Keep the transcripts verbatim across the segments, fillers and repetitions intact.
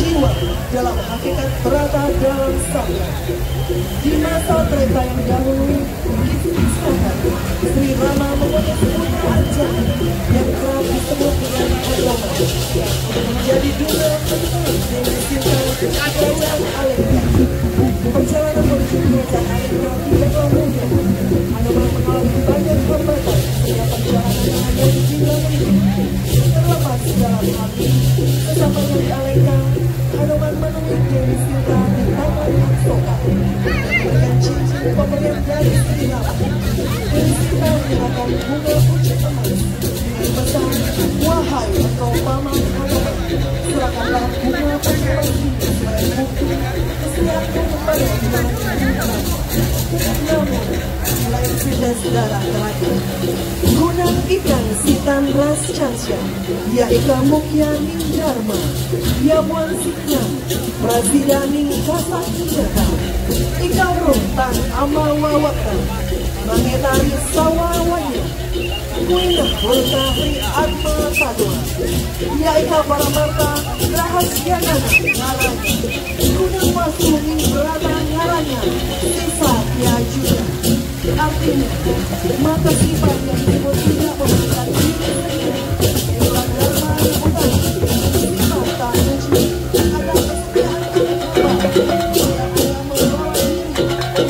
Iwa dalam hakikat berada dalam sabda. Di masa Treta yang dahulu, Sri Rama memutus hubungan aja yang kerap disebut dengan agama. Menjadi duta Dewi Sinta di Kerajaan Alengka. Perjalanan menuju Kerajaan Alengka tidaklah mudah. Hanoman mengalami banyak hambatan sehingga perjalanan hanya dibilang terlepas dalam hal ini. Sesampainya di Alengka, Hanoman menemui Dewi Sinta di Taman Asoka. Memberikan cincin pemberian dari Sri Rama. Dewi Sinta menyerahkan bunga pucuk emas dengan pesan, "Wahai engkau paman Hanoman, serahkanlah bunga pucuk emas ini sebagai bukti kesetiaanmu kepada Hanoman." Namun, selain cinta saudara terakhir, Gunang Ikang Sitan Ras Cansya, ia Ika Mukya Ning Dharma, ia Muan Sikna, Prasidani Kasak Inaka, Ika Runtang Ama Wawaka, Mangetari Sawawanya, Kuinah Runtahri Atma Sadua, ia Ika Paramarta Rahasia Nana Ngaranya, Gunang Wasu Ning Berata Ngaranya, Sisa Tia Juga. Artinya, maka sifat yang disebut tidak mementingkan diri sendiri. Itulah dharma yang utama. Sifat tak mencuci agar kesetiaan itu berubah. Yang hanya membawa diri, yang membawa sesat.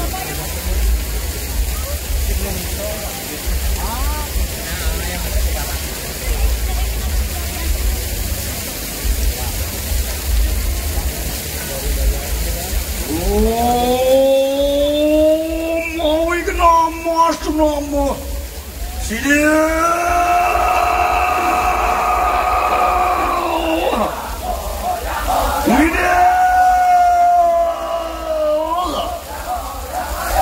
Akan Astronoma. Sini. Widi.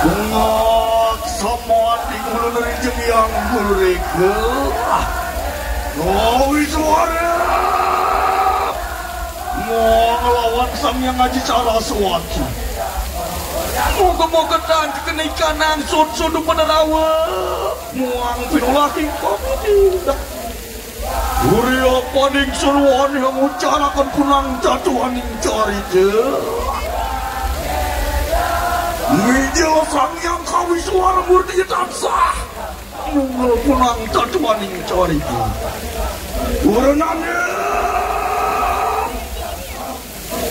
Ngak saman di hulu neri jemiang hulu reke. Ngawi suara. Mau ngelawan Sang Hyang Aji Saraswati. Moga-moga tan kekenikan nang sud-sudu pada rawa. Muang pinulaki pamidindak. Uri apa ning suruhan yang ngucarakan kunang jatuhaning carita. Mijil Sang Hyang Kawiswara Murti tansah. Nunggal kunang jatuhaning carita. Urenane.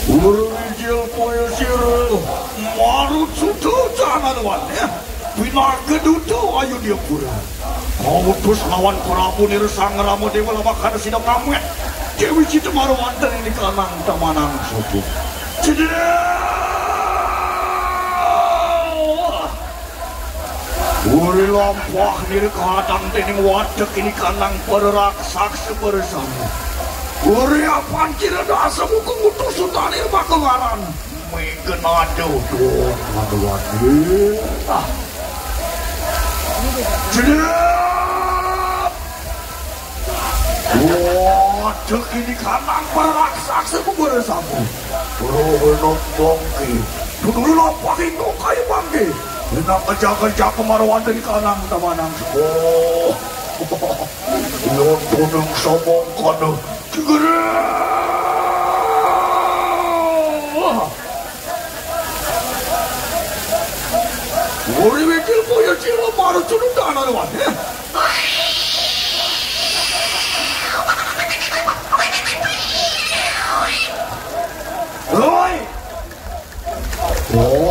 Wijil poyo sira marut suda janawan ya. Pinaka duta Ayodya Pura. Kautus lawan Prabu Nira Sang Rama Dewa lamakana sida ngamwet Dewi Cita Marwanta ning kanang tamanang suku. Cedera. Uri lampah nira kahadang dening watek ini kanang para raksasa bersama. Uri apan kira dasa muka ngutus sutane bakawaran. Megenado don maduan. Ah. Jelas. Waduh, ini kanang para raksasa beberapa samu. Roh nok bangke. Dudul apa indo kayu bangke. Enak kerja-kerja kemaruan dari kanang tamanang. Oh. Yon punung somong kono. Gerak. Uri wikil boyo cilo marut sudu tanah luar. Hoi.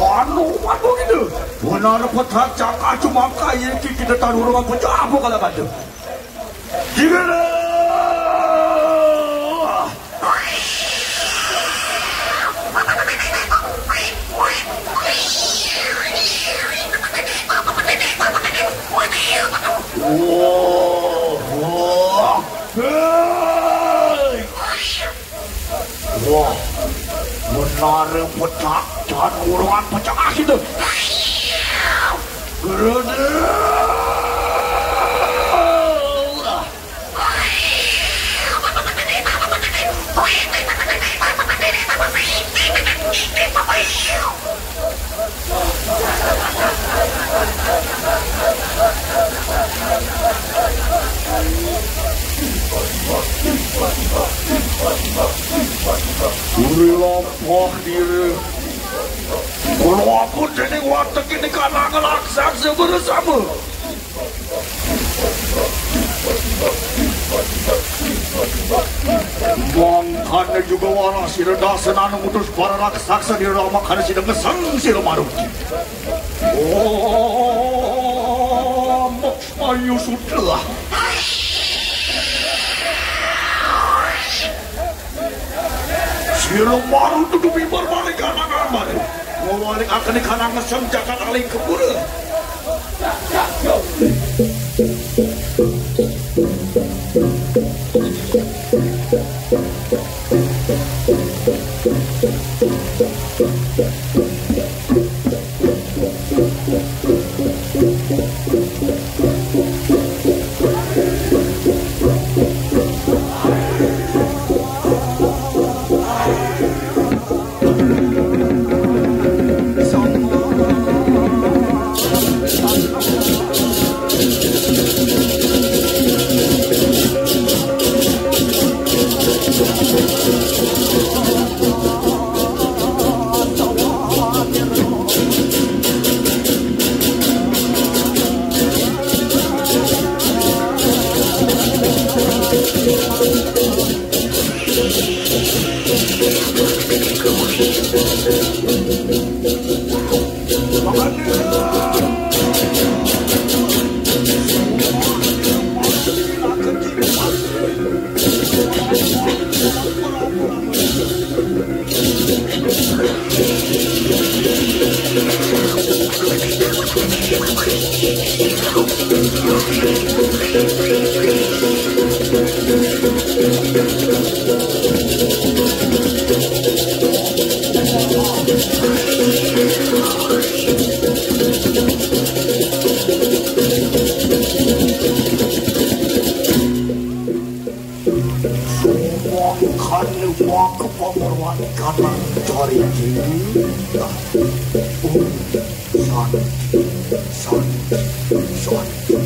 Anu, anu gitu. Benar petak caka cuma kaya kita tanurungan pecah apa kalau kata. Gila. Wah, wah. Hei. Wah, menara petak dan urungan pecah itu. Gerede. Uri lampah diri. Kalau aku jadi watek ini karena ngelaksak sebersama. Mangkana juga waras sira dasanan ngutus para raksasa di rama kana sida ngeseng sira maruti. Oh, ayu sudah. Sira maruti dudu bibar balik anak ambar. Ngawalik akan ikan ngeseng jagat aling kebura. Wong kane wong kepemerwan kanang cari dewi. Om Santi, Santi, Santi.